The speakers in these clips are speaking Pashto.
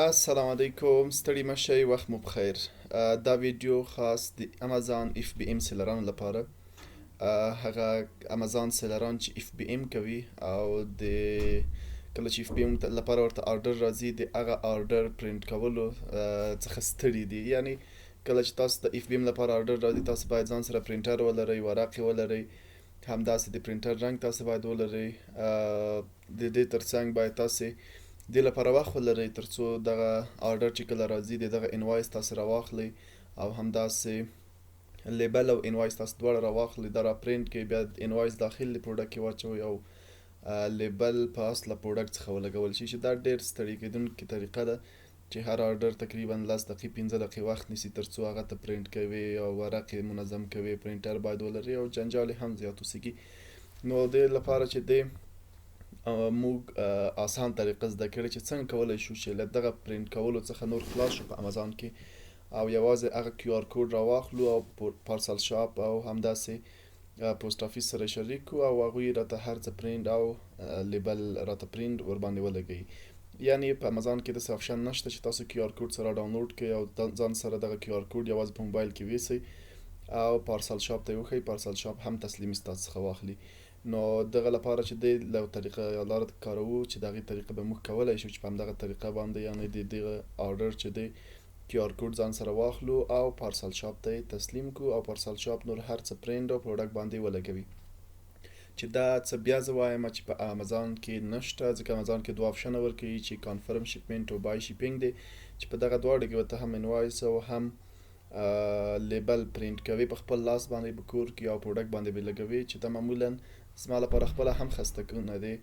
السلام علیکم، ستړي مه شئ، وخت مو پخیر. دا ویډیو خاص د امازون اف بي ام seller انو لپاره، هغه امازون seller ان چې اف بي ام کوي او د کله چې اف بي ام لپاره ورته order راځي، د هغه order print کولو څخه ستړي دي. یعنی کله چې تاسو د اف بي ام لپاره order راځي، تاسو باید ځان سره پرنټر ولرئ، ورقې ولرئ، همداسې د پرنټر رنګ تاسو باید ولرئ. د دې ترڅنګ باید تاسو دې لپاره وخت ولرئ ترڅو دغه order چې کله راځي، د دغه invoice تاسو راواخلئ او همداسې label او invoice تاسو دواړه راواخلئ، دا را پرینټ کړئ، بیا invoice داخل د product کې واچوئ او label په اصله product څخه ولګول شي، چې دا ډېر ستړي کېدونکې طریقه ده چې هر order تقریبا 10 دقیقې، 5 دقیقې وخت نیسي ترڅو هغه ته پرینټ کوي او ورق یې منظم کوي، پرنټر باید ولري او جنجال هم زیات اوسېږي. نو دې لپاره چې دی موږ آسان طریقه زده کړې چې څنګه کولی شو چې له دغه پرینټ کولو څخه نور خلاص شو په امازون کې او یوازې هغه QR code راواخلو او parcel shop او همداسې post office سره شریک کو او هغوی راته هر څه پرینټ او label راته پرینټ ورباندې ولګوي. یعنی په امازون کې داسې option نشته چې تاسو QR code سره ډاونلوډ کړئ او ځان سره دغه QR code یوازې په موبایل کې ویسئ او parcel shop ته یې وښیئ، parcel shop هم تسلیمي ستاسو څخه واخلي. نو دغه لپاره چې دی له طریقه یا لاره کاروو چې دغه طریقه به موږ کولای شو چې په همدغه طریقه باندې، یعنی د دغه order چې دی QR code ځان سره واخلو او parcel shop ته یې تسلیم کو او parcel shop نور هر څه پرینټ او product باندې ولګوي. چې دا څه بیا زه وایم چې په امازون کې نشته، ځکه امازون کې دوه option ورکوي چې confirm shipment او by shipping دی، چې په دغه دواړو کې ورته هم invoice او هم label print کوي په خپل لاس باندې په کور کې او product باندې به لګوي، چې دا معمولا زما لپاره خپله هم خسته کونه دی.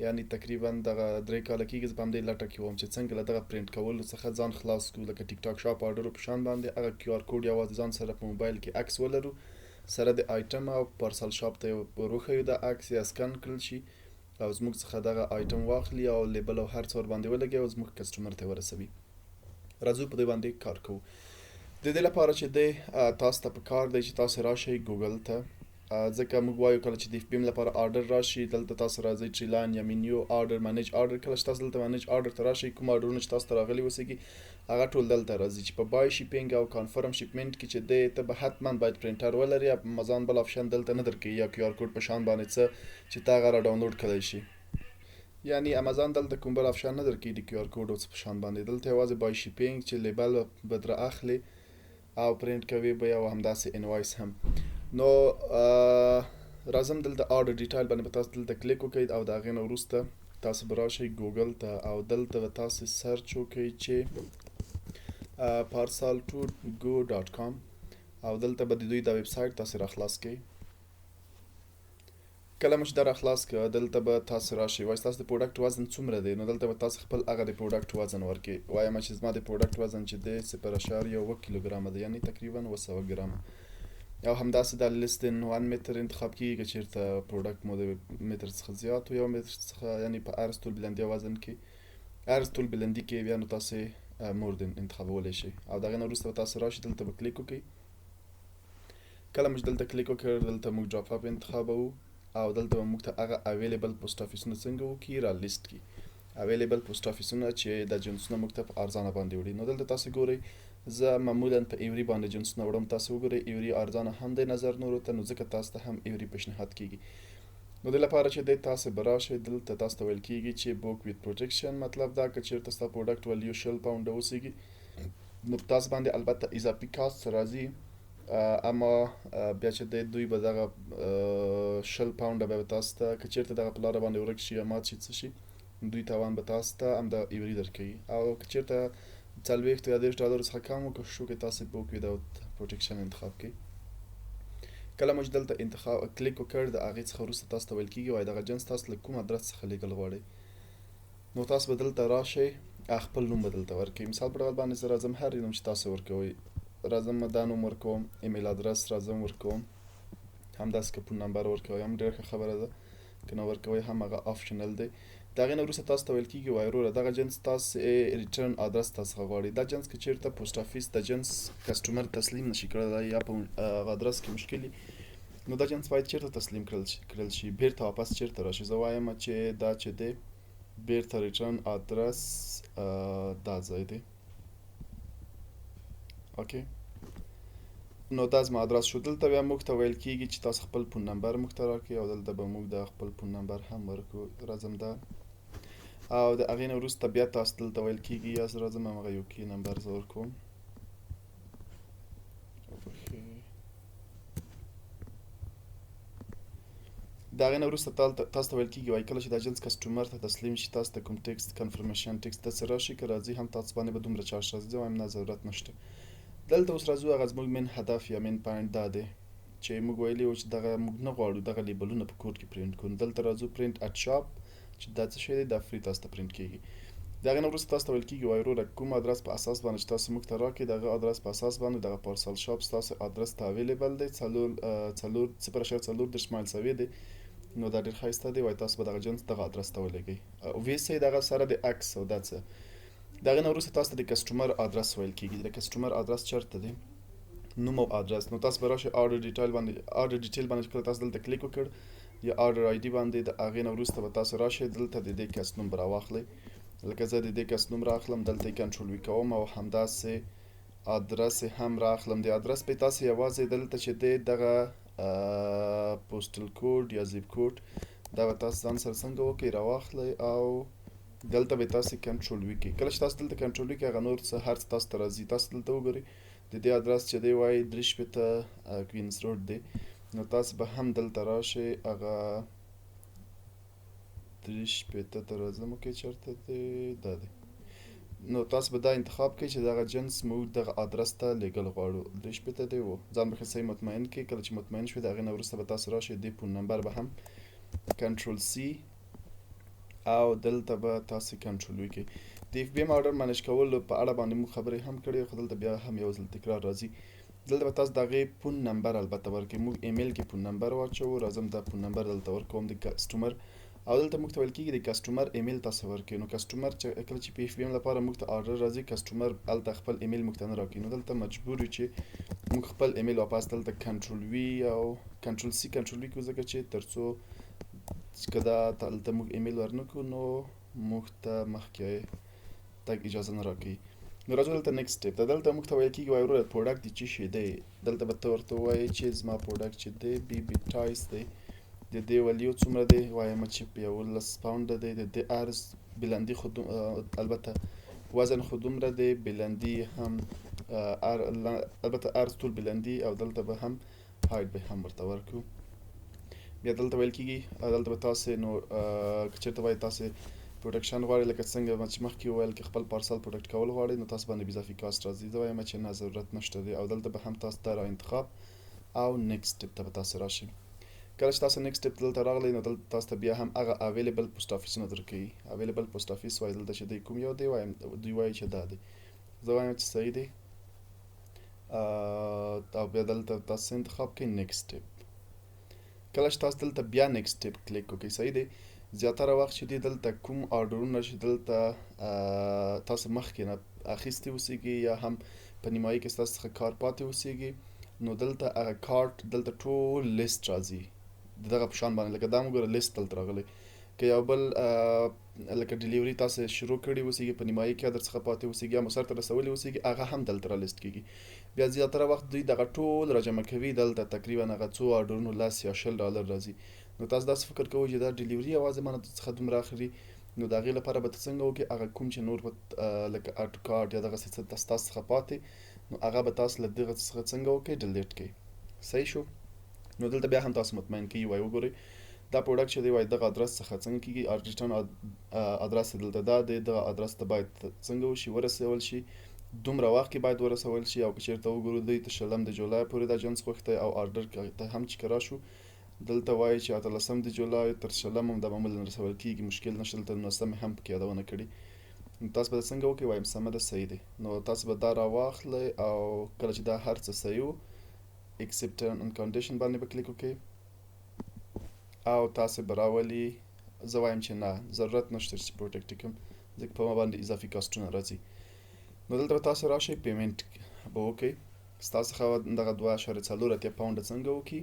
یعنی تقریبا دغه 3 کاله کېږي زه په همدې لټه کې وم چې څنګه له دغه پرینټ کولو څخه ځان خلاص کړو، لکه ټیک ټاک شاپ order په شان باندې هغه QR code یوازې ځان سره په موبایل کې عکس ولرو سره د آیټم او parcel shop ته ور وښیو، دا عکس یا scan کړل شي او زموږ څخه دغه آیټم واخلي او label او هر څه ورباندې ولګوي او زموږ customer ته ورسوي. راځو، په دې باندې کار کوو. د دې لپاره چې دی تاسو ته په کار دی چې تاسو راشئ ګوګل ته، ځکه موږ وایو کله چې د اف بي ام لپاره order راشي، دلته تاسو راځئ چې line یا menu، order، manage order. کله چې تاسو دلته manage order ته راشئ، کوم order ونه چې تاسو ته راغلي اوسېږي، هغه ټول دلته راځي، چې په by shipping او confirm shipment کې چې دی ته به حتما باید پرنټر ولري. امازون بل option دلته نه درکوي یا QR code په شان باندې څه چې تا هغه را ډاونلوډ کړی شي. یعنی امازون دلته کوم بل option نه درکوي د QR code او څه په شان باندې. دلته یوازې by shipping چې label به در اخلي او پرینټ کوي به او همداسې invoice هم. نو راځم دلته order detail باندې به تاسو دلته کلیک وکړئ او د هغې نه وروسته تاسو به راشئ ګوګل ته او دلته به تاسو search وکړئ چې parcel2go.com او دلته به د دوی دا ویب سایټ تاسو را خلاص کړئ. کله مو چې دا را خلاص کړ، دلته به تاسو راشئ، وایي ستاسو د product وزن څومره دی. نو دلته به تاسو خپل هغه د product وزن ورکړئ. وایم چې زما د product وزن چې دی 0.7 کیلوګرامه دی، یعنی تقریبا 700 ګرامه. او همداسې دا less than 1 meter انتخاب کیږي که چېرته product مو د متر څخه زیات و، 1 متر څخه، یعنی په عرض طول بلندي وزن کې، عرض طول بلندي کې، بیا نو تاسو more than انتخابولی شئ. او دغه نه وروسته به تاسو راشئ، دلته به کلیک وکړئ. کله موږ دلته کلیک وکړ، دلته موږ drop off انتخابوو او دلته به موږ ته هغه available post office ونه څنګه وکړي، را لیست کړي available post office ونه چې د جنسونه موږ ته په ارزانه باندې وړي. نو دلته تاسو ګورئ، زه معمولا په ایوري باندې جنسونه وړم. تاسو وګورئ، ایوري ارزانه هم دی نظر نورو ته، نو ځکه تاسو ته هم ایوري پیشنهاد کیږي. نو د لپاره چې دی تاسو به راشئ، دلته تاسو ته ویل کیږي چې book with protection، مطلب دا که چېرته ستا product value 20 پاونډه اوسېږي، نو تاسو باندې البته اضافي cost راځي، اما بیا چې دی دوی به دغه 20 پاونډه به تاسو ته که چېرته دغه په لاره باندې ورک شي یا مات شي، څه شي، دوی تاوان به تاسو ته همدا ایوري درکوي. او که چېرته 40 یا 30 ډالر څخه کم و، کوشش وکړئ تاسو book without protection انتخاب کړئ. کله مو چې دلته انتخاب کلیک وکړ، د هغې څخه وروسته تاسو ته ویل کیږي، وایي دغه جنس تاسو له کوم ادرس څخه لیږل غواړئ. نو تاسو به دلته راشئ، خپل نوم به دلته ورکوئ. مثال په ډول باندې زه راځم، هر نوم چې تاسو ورکوئ، راځم دا نوم ورکوم، email address راځم ورکوم، همداسې که phone number ورکوئ هم ډېره ښه خبره ده، که نه ورکوئ هم هغه optional دی. د هغې نه وروسته تاسو ته ویل کیږي، وایي وروره دغه جنس تاسو return address تاسو څخه غواړي. دا جنس که چېرته post office د جنس customer تسلیم نشي کړلی یا په هغه ادرس کې مشکل، نو دا جنس باید چېرته تسلیم کړل شي، بیرته واپس چېرته راشي؟ زه وایم چې دا چې دی بیرته ریټرن ادرس دا ځای دی. اوکی، نو دا زما ادرس شو. دلته بیا موږ ته ویل کیږي چې تاسو خپل فون نمبر موږ ته راکړئ، او دلته به موږ د خپل فون نمبر هم ورکړو. راځم دا، او د هغې نه وروسته بیا تاسو دلته ویل کیږي، یا زه راځم همغه یو کی نمبر زه ورکوم. د هغې نه وروسته تاسو ته ویل کیږي، وایي کله چې دا جنس کسټمر ته تسلیم شي، تاسو ته کوم ټیکس کنفرمیشن ټیکس داسې راشي؟ که راځي هم، تاسو باندې به دومره چارج راځي. زه وایم نه، ضرورت نشته. دلته اوس راځو، هغه زموږ main هدف یا main point دا دی چې موږ ویلي وو چې دغه موږ نه غواړو دغه لیبلونه په کور کې پرینټ کړو. دلته راځو print at shop، چې دا څه شی دی؟ دا free تاسو ته پرینټ کیږي. د هغې نه وروسته تاسو ته ویل کیږي، وایي وروره، کوم ادرس په اساس باندې چې تاسو موږ ته راکړئ، د هغه ادرس په اساس باندې دغه parcel shop ستاسو ادرس ته available دی، څلور څلور 0.34 miles away دی. نو دا ډېر ښایسته دی. وایي تاسو به دغه جنس دغه ادرس ته ولېږئ، ویسئ دغه سره د عکس او دا څه. د هغې نه وروسته تاسو ته د customer ادرس ویل کیږي. د customer ادرس چېرته دی؟ نوم او ادرس. نو تاسو به راشئ order detail باندې. order detail باندې کله تاسو دلته کلیک وکړ یا order ID باندې، د هغې نه وروسته به تاسو راشئ دلته، د دې کس نوم به راواخلئ. لکه زه د دې کس نوم راخلم، دلته یې control V کوم او همداسې ادرس هم راخلم. د ادرس به تاسو یوازې دلته چې دی دغه postal code یا zip code، دا به تاسو ځان سره څنګه وکړئ؟ راواخلئ او دلته به تاسو control V کړئ. کله چې تاسو دلته control V کړئ، هغه نور څه هر څه تاسو ته راځي. تاسو دلته وګورئ، د دې ادرس چې دی، وایي 63 Queens Road دی. نو تاسو به هم دلته راشئ، هغه 63 ته راځم. okay، چېرته دی؟ دا دی. نو تاسو به دا انتخاب کړئ چې دغه جنس موږ دغه ادرس ته لیږل غواړو. 63 دی و، ځان به ښه صحیح مطمئن کړئ. کله چې مطمئن شوئ، د هغې نه وروسته به تاسو راشئ، دې phone number به هم control C او دلته به تاسو control V کړئ. د FBM order manage کولو په اړه باندې موږ خبرې هم کړې، خو دلته بیا هم یو ځل تکرار راځي. دلته به تاسو د هغې phone number البته ورکړئ. موږ ایمیل کې phone number واچوو. راځم دا phone number دلته ورکوم د customer، او دلته موږ ته ویل کیږي د customer email تاسو ورکړئ. نو customer چې کله چې په FBM لپاره موږ ته order راځي، customer هلته خپل ایمیل موږ ته نه راکوي. نو دلته مجبور یو چې موږ خپل ایمیل واپس دلته control V او control C control V کړو، ځکه چې ترڅو که دا دلته موږ ایمیل ورنکړو، نو موږ ته مخکې تګ اجازه نه راکوي. نو راځو دلته next step ته. دلته موږ ته ویل کیږي، وایي وروره، product دې څه شی دی؟ دلته به ته ورته ووایې چې زما product چې دی baby toys دی. د دې value څومره دی؟ وایم چې په 11 پاونډه دی. د دې عرض بلندی خو البته وزن خو دومره دی، بلندی هم، البته عرض طول بلندی، او دلته به هم height به هم ورته ورکړو. بیا دلته ویل کیږي، دلته به تاسو نو که چېرته وایي تاسو protection غواړئ، لکه څنګه ما چې مخکې وویل، که خپل parcel protect کول غواړئ، نو تاسو باندې اضافي cost راځي. زه وایم چې نه، ضرورت نشته دی. او دلته به هم تاسو دا را انتخاب او next step ته به تاسو راشئ. کله چې تاسو next step دلته راغلی، نو دلته تاسو ته بیا هم هغه available post افیسونه درکوي. available post office وایي دلته چې دی کوم یو دی؟ وایم دوی وایي چې دا دی. زه وایم چې صحیح دی، او بیا دلته تاسو انتخاب کړئ next step. کله چې تاسو دلته بیا next step کلیک وکړئ، صحیح دی، زیاتره وخت چې دی دلته کوم آرډرونه چې دلته تاسو مخکې نه اخیستي اوسیږي یا هم په نیمایي کې ستاسو څخه کار پاتې اوسیږي، نو دلته هغه cart دلته ټول لیست راځي دغه په شان باندې. لکه دا موږ لیست دلته راغلی. که یو بل لکه delivery تاسو شروع کړي اوسیږي، په نیمایي کې در څخه پاتې اوسیږي یا مو سرته رسولي اوسیږي، هغه هم دلته را لیست کیږي. بیا زیاتره وخت دوی دغه ټول راجمع کوي. دلته تقریبا هغه څو آرډرونو 10 یا 20 ډالر راځي. نو تاسو داسې فکر کوئ چې دا delivery یوازې مانه څخه دومره اخلي. نو د هغې لپاره به ته څنګه وکړې؟ هغه کوم چې نور لکه add to cart یا دغسې څه ستاسو څخه پاتې، نو هغه به تاسو له دغه څخه څنګه وکړئ؟ delete کړئ. صحیح شو. نو دلته بیا هم تاسو مطمئن کوي، وایي وګورئ دا product چې دی، وایي دغه ادرس څخه څنګه کیږي؟ return ادرس دلته دا دی. دغه ادرس ته باید څنګه وشي؟ ورسول شي، دومره وخت کې باید ورسول شي. او که چېرته وګورو، دوی ته شلم د جولای پورې دا جنس غوښتی، او order ته هم چې که راشو، دلته وایي چې 18 د جولای تر شلم هم دا معمولا رسول کیږي، مشکل نشته. دلته 19 هم پکې یادونه کړې. نو تاسو به څنګه وکړئ؟ وایم سمه ده، صحیح دی. نو تاسو به دا راواخلئ، او کله چې دا هر څه صحیح وو، accept term and condition باندې به کلیک وکړئ او تاسو به راولي. زه وایم چې نه، ضرورت نشته چې protect کړم، ځکه په ما باندې اضافي cost ونه راځي. نو دلته به تاسو راشئ، payment به وکړئ. ستاسو څخه دغه 2.84 پاونډه څنګه وکړي؟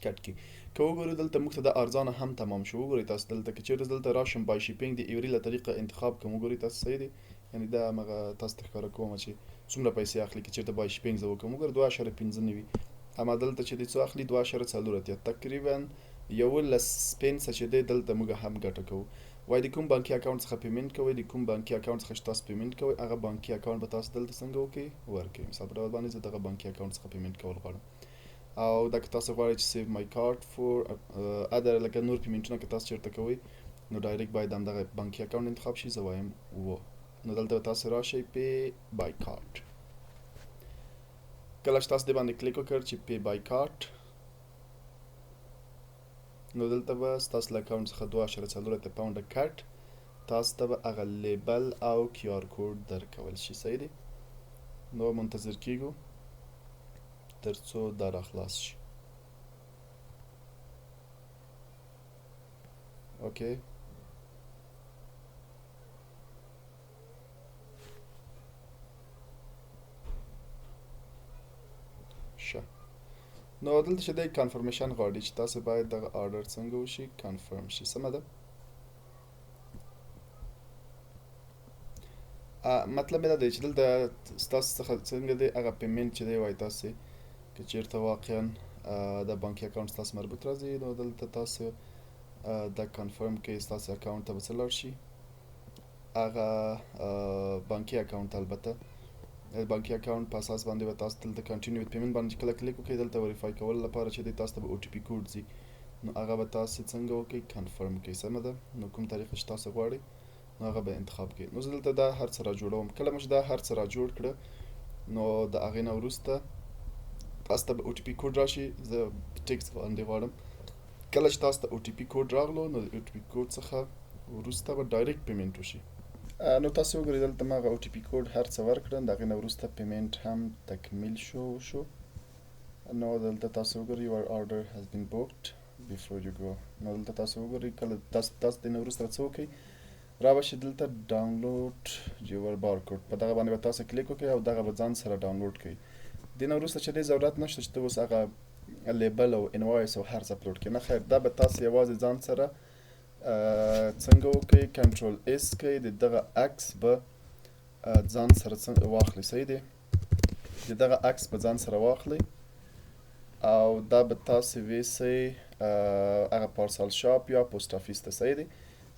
cut کړي. که که وګورو دلته موږ ته دا ارزانه هم تمام شو. وګورئ تاسو دلته که چیرته دلته راشم by shipping د ایوري له طریقه انتخاب کوم، وګورئ تاسو صحیح دی، یعنی دا مغه تاسو ته ښکاره کوم چې څومره پیسې اخلي که چیرته by shipping زه وکړم. وګوره 2.95، اما دلته چې دی څو اخلي 2.84، تقریبا 11 پنسه چې دی دلته موږ هم ګټه کوو. وای د کوم بانکي اکاونټ څخه payment کوئ، د کوم بانکي اکاونټ څخه چې تاسو payment کوئ هغه بانکي اکاونټ به تاسو دلته څنګه وکړئ ورکوي. مثال په ډول باندې زه دغه بانکي اکاونټ څخه payment کول غواړم. او دا که تاسو غواړئ چې save my card for other لکه نور payment ونه که تاسو چېرته کوئ نو direct باید همدغه بانکي اکاونټ انتخاب شي. زه وایم و نو دلته به تاسو راشئ pay by card. کله چې تاسو دې باندې کلیک وکړ چې pay by card، نو دلته به ستاسو له اکاونټ څخه 2.48 پاونډه cut، تاسو ته به هغه label او QR code درکول شي. صحیح دی، نو منتظر کیږو تر څو دا را خلاص شي. okay شه، نو دلته چې دی confirmation غواړي چې تاسو باید دغه order څنګه وشي confirm شي. سمه ده، مطلب مې دا دی چې دلته ستاسو څخه څنګه دی هغه payment چې دی وایي تاسو که چیرته واقعا د بانکي اکاونټ ستاسو مربوط راځي نو دلته تاسو دا confirm کړئ، ستاسو اکاونټ ته به څه لاړ شي هغه بانکي اکاونټ. البته بانکي اکاونټ په اساس باندې به تاسو دلته continue with payment باندې کله کلیک وکړئ، دلته verify کولو لپاره چې دی تاسو ته به OTP code ځي، نو هغه به تاسو څنګه وکړئ confirm کړئ. سمه ده، نو کوم طریقه چې تاسو غواړئ نو هغه به انتخاب کړئ. نو زه دلته دا هر څه را جوړوم. کله مو چې دا هر څه را جوړ کړه نو د هغې نه وروسته تاسو ته به OTP code راشي. زه ټیکس باندې غواړم. کله چې تاسو ته OTP code راغلو نو د OTP code څخه وروسته به direct payment وشي. نو تاسو وګورئ دلته ما هغه OTP code هر څه ورکړل، د هغې نه وروسته payment هم تکمیل شو. نو دلته تاسو وګورئ your order has been booked before you go. نو دلته تاسو وګورئ کله تاسو د نه وروسته څه وکړئ، را به شي دلته download your barcode، په دغه باندې به تاسو کلیک وکړئ او دغه به ځان سره ډاونلوډ کړئ. دې نه وروسته چې دې ضرورت نشته چې ته اوس هغه label او invoice او هر څه اپلوډ کړې، نه خیر، دا به تاسو یوازې ځان سره څنګه وکړئ control S کړئ، د دغه عکس به ځان سره څنګه واخلئ. صحیح دی، د دغه عکس به ځان سره واخلئ او دا به تاسو ویسئ هغه parcel shop یا post office ته. صحیح دی،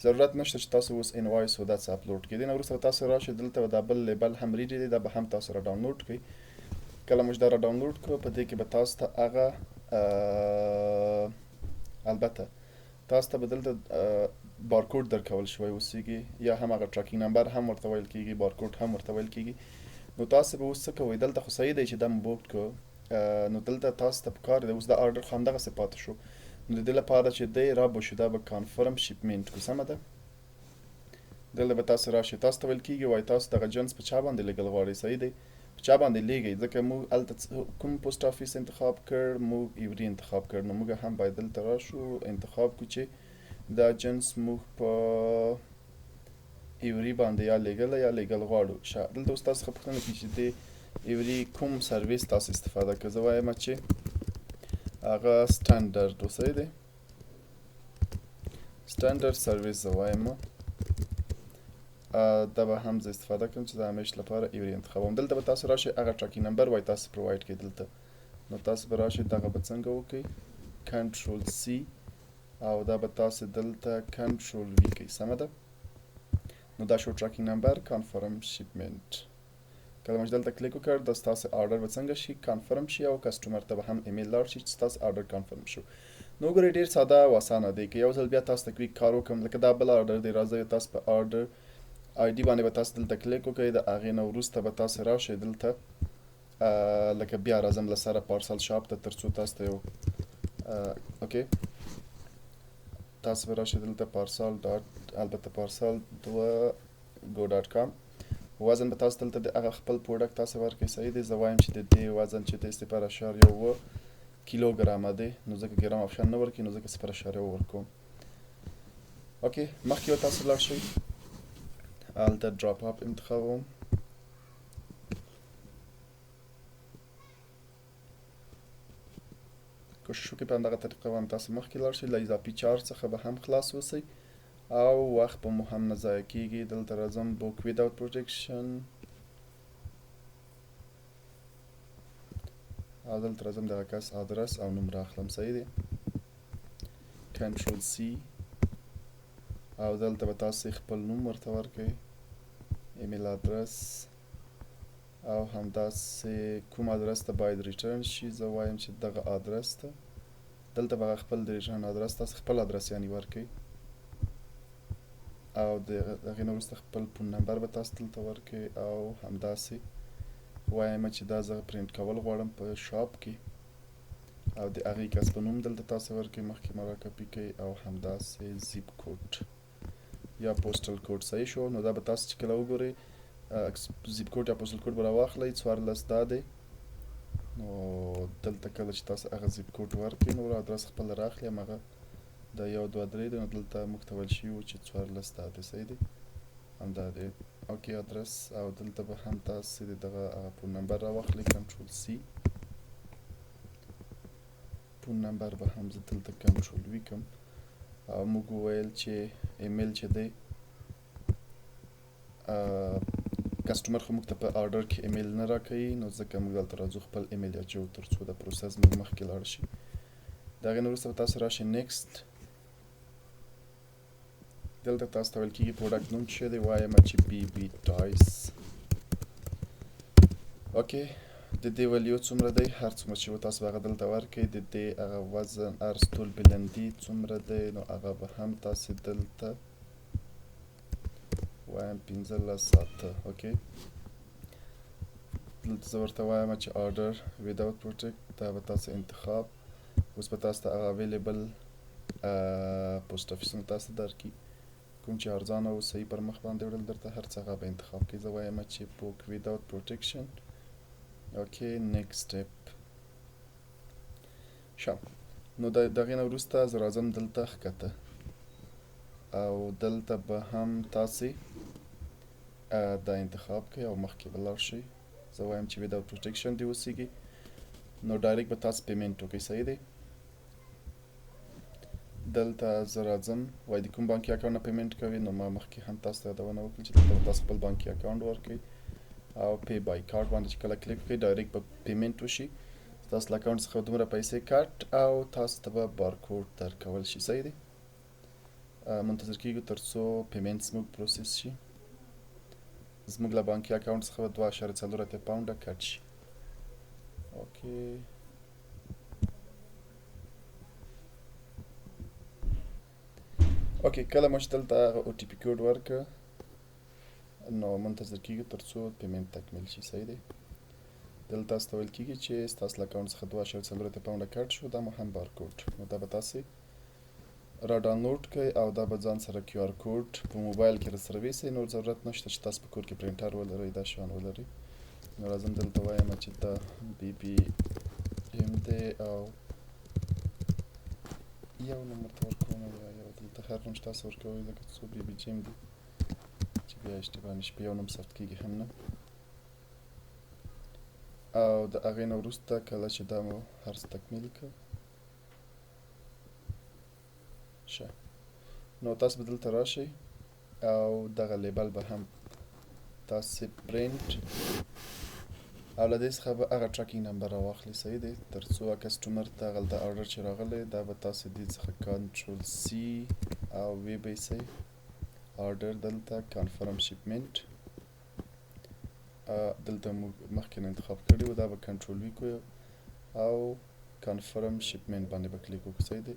ضرورت نشته چې تاسو اوس invoice او دا څه اپلوډ کړئ. دې نه وروسته به تاسو راشئ دلته به دا بل label هم ready دی، دا به هم تاسو را ډاونلوډ کړئ. کله مو چې دا را ډاونلوډ کړو په دې کې به تاسو ته هغه البته تاسو ته به دلته بارکوډ درکول شوی اوسېږي، یا هم هغه tracking number هم ورته ویل کېږي، بارکوډ هم ورته ویل کېږي. نو تاسو به اوس څه کوئ، دلته خو صحیح دی چې دا مو book کړو، نو دلته تاسو ته پکار دی اوس دا order خو همدغسې پاتې شو. نو د دې لپاره چې دی را به شو دا به confirm shipment کو. سمه ده، دلته به تاسو راشئ، تاسو ته ویل کېږي وایي تاسو دغه جنس په چا باندې لېږل غواړئ. صحیح دی، په چا باندې لېږئ، ځکه موږ هلته کوم post office انتخاب کړ، موږ ایوري انتخاب کړ، نو موږ هم باید دلته راشو انتخاب کړو چې دا جنس موږ په ایوري باندې یا لېږلی یا لېږل غواړو. ښه، دلته اوس تاسو څخه پوښتنه کېږي چې د ایوري کوم سرویس تاسو استفاده کړئ. زه وایم چې هغه standard و. صحیح دی، standard service زه وایم، دا به هم زه استفاده کوم چې د همیش لپاره ایوري انتخابوم. دلته به تاسو راشئ هغه tracking number وایي تاسو provide کړئ دلته، نو تاسو به راشئ دغه به څنګه وکړئ control C او دا به تاسو دلته control V کړئ. سمه ده، نو دا شو tracking number confirm shipment. کله مو چې دلته کلیک وکړ دا ستاسو order به څنګه شي confirm شي او customer ته به هم ایمیل لاړ شي چې ستاسو order confirm شو. نو وګورئ ډېر ساده او اسانه دی. که یو ځل بیا تاسو ته quick کار وکړم، لکه دا بل order دی، راځئ تاسو په order ID باندې به تاسو دلته کلیک وکړئ، د هغې نه وروسته به تاسو راشئ دلته، لکه بیا راځم له سره parcel shop ته تر څو تاسو ته یو okay تاسو به راشئ دلته parcel dot البته parcel دوه go dot com. وزن به تاسو دلته د هغه خپل product تاسو ورکړئ. صحیح دی، زه وایم چې د دې وزن چې دی 0.7 کیلوګرامه دی، نو ځکه ګرام option نه ورکوي، نو ځکه 0.7 ورکوم. okay مخکې به تاسو لاړ شئ هلته drop off انتخابوم. کوشش وکړئ په همدغه طریقه باندې تاسو مخکې لاړ شئ، له اضافي چارج څخه به هم خلاص اوسئ او وخت به مو هم نه ضایع کیږي. دلته راځم بوک ویداوت پروټیکشن او دلته راځم دغه کس ادرس او نوم راخلم، صحیح دی، کنټرول سی، او دلته به تاسو خپل نوم ورته ورکړئ، ایمیل ادرس او همداسې کوم ادرس ته باید ریټرن شي. زه وایم چې دغه ادرس ته، دلته به خپل د ریټرن ادرس تاسو خپل ادرس یعنی ورکړئ او د هغې نه وروسته خپل فون نمبر به تاسو دلته ورکړئ او همداسې وایم چې دا زه پرینټ کول غواړم په شاپ کې او د هغې کس په نوم دلته تاسو ورکړئ، مخکې ما راکاپي کړئ او همداسې زیپ کوډ یا پوسټل کوډ. صحیح شو. نو دا به تاسو چې کله وګورئ زیپ کوډ یا پوسټل کوډ به راواخلئ، 14 دا دی. نو دلته کله چې تاسو هغه زیپ کوډ ورکړئ نو ادرس خپل راخلي، هماغه دا 1 2 3 دی. نو دلته موږ ته ویل شوي وو چې 14 دا دی، صحیح دی، همدا دی. اوکې ادرس او دلته به هم تاسو د دغه هغه فون نمبر راواخلئ، کنټرول سی، فون نمبر به هم زه دلته کنټرول وي کم. او موږ وویل چې ایمیل چې دی کسټمر خو موږ ته په آرډر کې ایمیل نه راکوي، نو ځکه موږ دلته راځو خپل ایمیل اچوو تر څو دا پروسس موږ مخکې لاړ شي. د هغې نه وروسته به تاسو راشئ نیکسټ. دلته تاسو ته ویل کېږي پروډکټ نوم څه دی، وایم چې بی بی ټایس. اوکې د دې ولیو څومره دی، هر څومره چې و تاسو به هغه دلته ورکړئ. د دې هغه وزن عرض طول بلندي څومره دی، نو هغه به هم تاسو دلته وایم 15 اته. اوکې دلته زه ورته وایم چې آرډر ویداوت پروټیکټ، دا به تاسو انتخاب. اوس به تاسو ته هغه اویلیبل پوسټ افیسونه تاسو ته درکړي، کوم چې ارزانه او صحیح پر مخ باندې وړل درته هر څه هغه به انتخاب کړئ. زه وایم چې بوک ویداوت پروټیکشن. اوکې نیکسټ سټپ. ښه نو د دغې نه وروسته زه راځم دلته ښکته او دلته به هم تاسې دا انتخاب کړئ او مخکې به لاړ شئ. زه وایم چې ویداوت پروټیکشن دې اوسېږي، نو ډایرکټ به تاسو پیمنټ وکړئ، صحیح دی. دلته زه راځم وایي د کوم بانکي اکاونټ نه پیمنټ کوي، نو ما مخکې هم تاسو ته یادونه وکړه چې دلته به تاسو خپل بانکي اکاونټ ورکړئ او پی بای کارت باندې چې کله کلیک وکړئ ډایرکټ به پیمنټ وشي، ستاسو له اکاونټ څخه دومره پیسې کټ او تاسو ته به بارکوډ درکول شي، صحیح دی. منتظر کیږو تر څو پیمنټ زموږ پروسس شي. زموږ له بانکي اکاونټ څخه به 2.84 پاونډه کټ شي. اوکې اوکې کله مو چې دلته هغه او ټي پي کوډ ورکړ نو منتظر کیږو تر څو پیمنټ تکمیل شي، صحیح دی. دلته تاسو ته ویل کیږي چې ستاسو له اکاونټ څخه 2.84 پاونډه کټ شو، دا مو هم بارکوډ، نو دا به تاسې را ډاونلوډ کړئ او دا به ځان سره کیو آر کوډ په موبایل کې راسره ویسئ. نور ضرورت نشته چې تاسو په کور کې پرنټر ولرئ، دا شیان ولرئ. نو راځم دلته وایم چې دا بی بی ایم دی او یو نوم ورته ورکوم یا یو دلته هر نوم چې تاسو ورکوئ، ځکه څو بی بی جیم دي چې بیا اشتباه نه شي، په یو نوم ثبت کېږي هم نه. او د هغې نه وروسته کله چې دا مو هر څه تکمیل کړ شه، نو تاسو به دلته راشئ او دغه لیبل به هم تاسو پرینټ او له دې څخه به هغه ټریکینګ نمبر راواخلئ، صحیح دی، تر څو کسټمر ته هغلته آرډر چې راغلی دا به تاسو دې څخه کنټرول سی او وی به یې آرډر دلته کنفرم شپمنټ دلته موږ مخکې نه انتخاب کړی و، دا به کنټرول وی کوو او کنفرم شپمنټ باندې به کلیک وکړو، صحیح دی.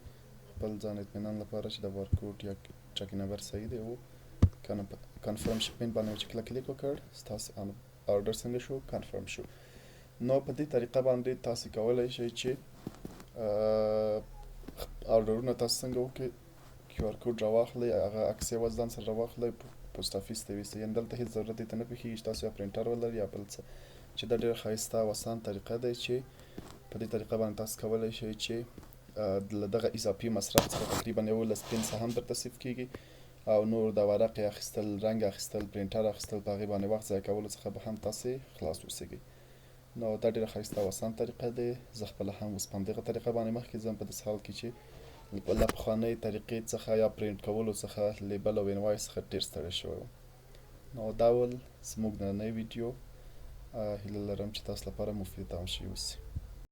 خپل ځان اطمینان لپاره چې د بارکوډ یا ټریکینګ نمبر صحیح دی او کنفرم شپمنټ باندې چې کله کلیک وکړ ستاسو آرډر څنګه شو، کنفرم شو. نو په دې طریقه باندې تاسو کولی شئ چې آرډرونه تاسو څنګه وکړئ، کیو آر کوډ راواخلئ، هغه عکس یې ځان سره راواخلئ، پوسټ افیس ته یوسئ. یعنې دلته هیڅ ضرورت دې ته نه پېښېږي چې تاسو یا پرنټر ولرئ یا بل څه، چې دا ډېره ښایسته او اسان طریقه دی چې په دې طریقه باندې تاسو کولی شئ چې له دغه اضافي مصرف څخه تقریبا 11 پنسه هم درته سیف کېږي او نور د ورقې اخیستل، رنګ اخیستل، پرنټر اخیستل، په هغې باندې وخت ضایع کولو څخه به هم تاسې خلاص اوسېږئ. نو دا ډیره ښایسته او اسانه طریقه دی. زه خپله هم اوس په همدغه طریقه باندې مخکې ځم، په داسې حال کې چې له پخوانۍ طریقې څخه یا پرینټ کولو څخه، لیبل او انوایس څخه ډیر ستړی شوی وم. نو دا ول زموږ نننۍ ویډیو. هیله لرم چې تاسو لپاره مفید تمام شي اوسي.